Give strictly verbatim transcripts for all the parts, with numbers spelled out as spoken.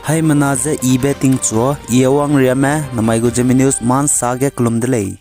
Haimena ze I Betingchua, I Awangriame, namai gu Zeme News ma nsa ge kelum de lei.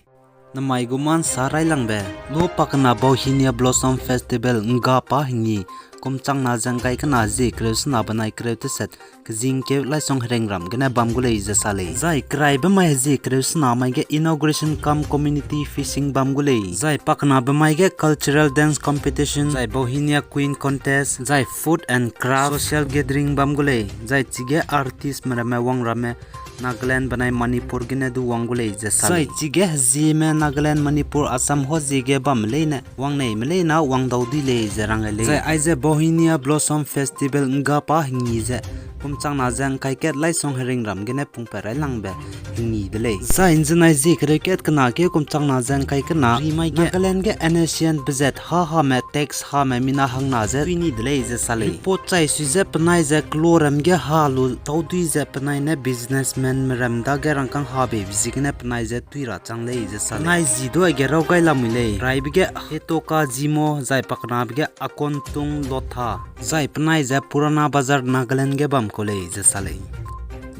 Namai gu ma nsa railangbe, lu pakena Bauhinia Blossom Festival ngga pa hengi, kum changna ze ngkai kena zie kereu sena benai kereu teset, kezingkeu Laisong Herengram gene bam gu lei ze sa lei. Zai keraibe mai hezie kereu sena mai ge inauguration cum community fishing bam gu lei. Zai pakenabe mai ge cultural dance competition, zai Bauhinia Queen contest, zai food and craft, social gathering bam gu lei. Zai chige artistme ramme wang ramme Nagaland benai Manipur gene du wang gu lei ze sa lei. Zai chige hezieme Nagaland, Manipur, Assam hua ziege bamme leine wang neime leina wang dau dui lei ze rang gai lei. Zai aize Bauhinia Blossom Festival ngga pa hengi ze, kum changna ze ngkai kat Laisong Herengram gene pungpat railangbe hengi de lei. Zai nzenai zie kereu kat kena keu kum changna ze ngkai kena rimai ge Nagaland ge N S C N budget ha hame tax hame mina hangna ze tui ni de lei ze sa lei. Report chai sui ze penai ze kelorem ge ha lu tau dui ze penai ne businessmanme ram dage rangkâng ha beibe ziegene penai ze tui ra chang lei ze sa lei. Penai zi du aige raw gai lamui lei. Raibe ge Hetoka Zimo, zai pakenabe ge Akontung Lotha, zai penai ze Purana Bazar Nagaland ge bam kau lei ze sa lei.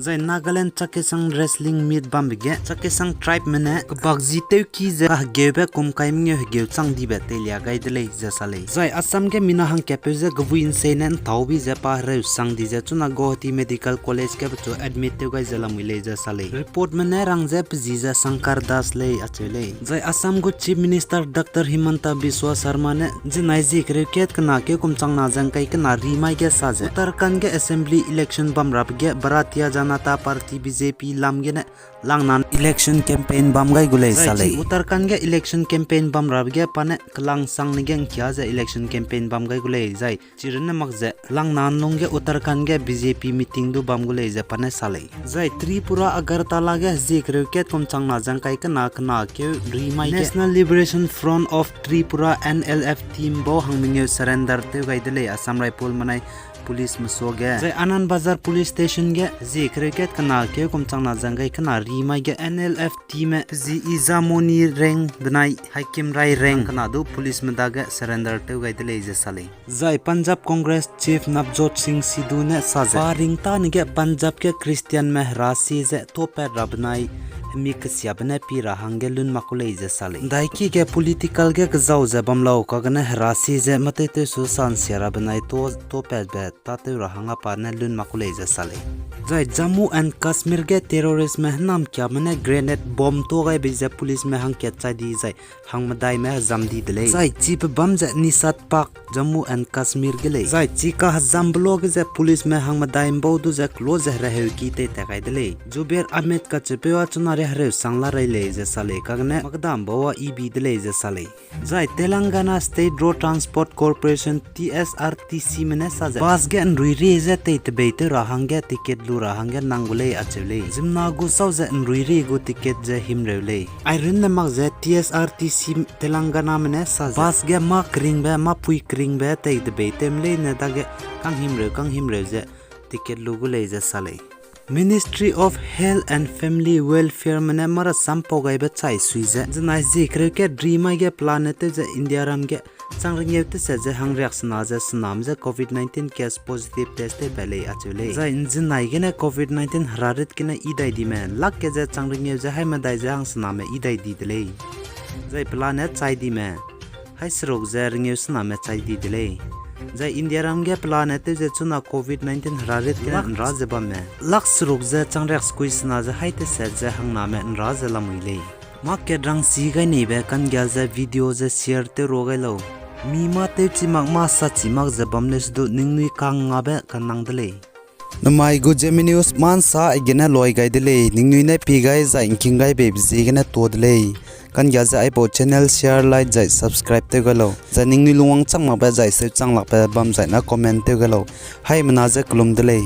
Zai Nagaland Chakhesang wrestling meet bambe ge Chakhesang tribeme ne kebak zi tewki ze kahegeube kum kai mengeu hegeu chang dibe teilia gai de lei ze sa lei. Zai Assam ge mina hangkatpeu ze gevui nseine ntau bi ze pa hereu sang di ze chuna Guwahati Medical College ge pechu admit tew gai ze lamui lei ze sa lei. Reportme ne rang ze pe zi ze Shankar Das lei acheu lei. Zai Assam gu Chief Minister Doctor Himanta Biswa Sarma ne nzenai zie kereu kat kena keu kum changna ze ngkai kena rimai ge sa ze Uttarakhand ge assembly election bam rabe ge Bharatiya Janata Party B J P lam gene langnan election campaign bam gai gu lei sa lei. Uttarakhand ge election campaign bam rabe ge pa ne kelang sangne ge ngkia ze election campaign bam gai gu lei zai chirunne mak ze langnan lung ge Uttarakhand ge B J P meeting du bam gu lei ze pa ne sa lei. Zai Tripura Agartala ge hezie kereu kat kum changna ze ngkai kena kena keu rimai ge National Liberation Front of Tripura, N L F team bau hangmengeu surrender tew gai de lei Assam Rifle menai police mesuage. Zai Anand Bazar Police Station ge hezie kereu kat kena keu kum changna ze ngkai kena rimai ge N L F teamme Zi Ijamoni Reng benai Hakim Rai Reng kena du policeme dage surrender tew gai de lei ze sa lei. Zai Punjab Congress Chief Navjot Singh Sidhu ne sa ze pa ring tâne ge Punjab ge Christianme herasie ze topat ra benai hemik kesiabe ne pi ra hangge lun mak ku lei ze sa lei. Ndaiki ge political ge kezau ze bam lau kagene herasie ze mateitew su sansia ra benai to, topatbe tâtew ra hang a pa ne lun mak ku lei ze sa lei. Zai Jammu and Kashmir ge terroristme hênamkiame ne grenade bomb tuâ gai bei ze policeme hangkat chai di zai hangmedaime hezam di de lei. Zai chipe bam ze Nishat Park, Jammu and Kashmir ge lei. Zai chi kahezambe luage ze policeme hangmedai mbau du ze close ze hereheuki teitat gai de lei. Zubair Ahmed kachepeu a chuna ria hereu sang la rei lei ze sa lei, kagene makdambe a ibi de lei ze sa lei. Zai Telangana State Road Transport Corporation, T S R T Cme ne sa ze bus ge nruirie ze tei tebeitew ra hangge ticket lu ra hangge nang gu lei acheu lei. Ziemmena gu sau ze nruirie gu ticket ze himreu lei. Airunne mak ze T S R T C Telanganame ne sa ze bus ge mâ keringbe, mâ pui keringbe tei tebeitewme leine dage kanghimreu kanghimreu ze ticket lu gu lei ze sa lei. Ministry of Health and Family Welfareme ne mara sampau gaibe chai sui ze, zenai zie kereu kat rimai ge pelane tew ze Indiaram ge chang rengeu teset ze hangriaksena ze sename ze covid nineteen case positive test tewpat lei acheu lei. Zai nzenai gene covid nineteen herarit gene idai dime lak ke ze chang rengeu ze haimedai ze hangsename idai di de lei. Zai pelane chai dime hai seruk ze rengeu sename chai di de lei. Zai Indiaram ge pelane tew ze chuna covid nineteen herarit gene nra ze bamme lak seruk ze chang riaksekui sena ze hai teset ze hangname nra ze lamui lei. Mâ kat rangsi gai neibe kanggia ze video ze share tew rua gai lau. Mi mâ tewchi mak mâ sachi mak ze bam lei sedu ningnui kangngabe kanang de lei. Namai gu Zeme News mâ nsa aigene loi gai de lei, ningnui ne pie gai zai ngking gai beibe ziegene tuâ de lei. Kanggia ze aipau channel share, like zai subscribe tew gai lau. Zai ningnui lungwang chang makbe zai seu chang lakbe bam zai na comment tew gai lau. Haimena ze kelum de lei.